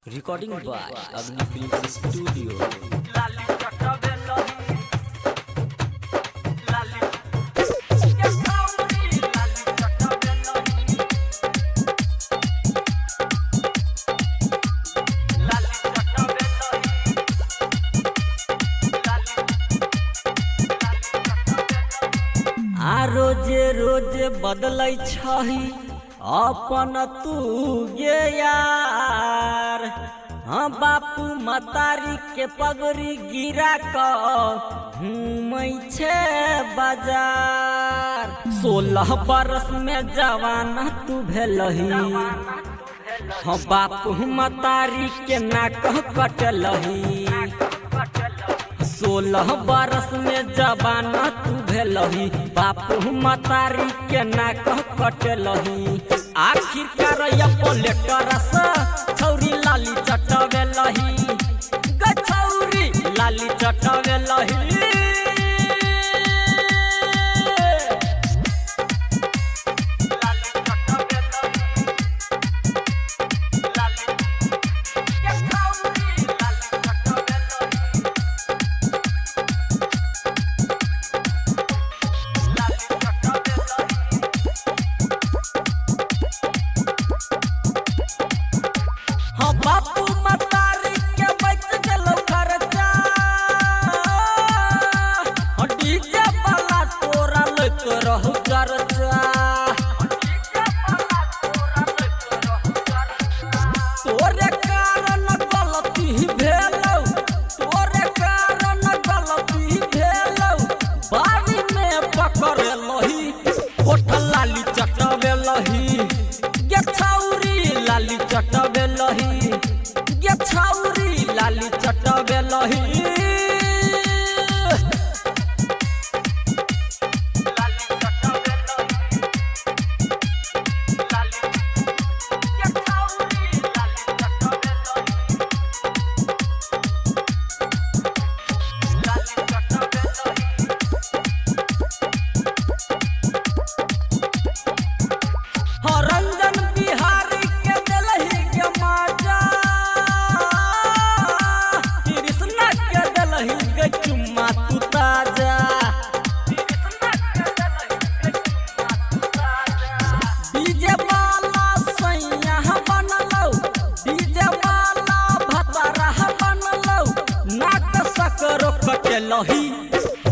Recording by Agni film studio. आ रोजे रोजे बदलै छही अपन तू गे यार। हाँ बापू मतारी के पगड़ी गिरा क घूमै छे बाजार। 16 बरस में जवाना तू भेलही, हाँ बापू मतारी के नाक कटलही। 16 बरस में जवाना तू भेलही, बापू मतारी के नाक कटलही। आखिर कर पलेटर से छौरी लाली चटवेलही, गछौरी लाली चटवेलही। हाँ बापू मतारी के बच गेलौ खर्चा, हाँ डीजे वाला तोरा लैत रहू चर्चा। तोरे कारण गलती भेलौ, तोरे कारण गलती भेलौ, बारी में पकड़लही होठ लाली चटबेलही। गे छौरी लाली चटबेलही, गे छौरी लाली चटबेलही। हाँ रंजन बिहारी के दिलही के माजा, कृष्णा के दिलही के चुम्मा तू ताजा। डीजे वाला सैया बनलौ, डीजे वाला भतरा बनलौ, नाक सकरो कटेलही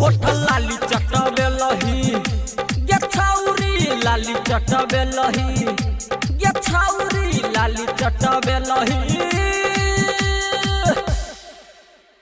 होठ लाली चटबेलही। गे छौरी लाली चटबेलही, गे छौरी लाली चटबेलही।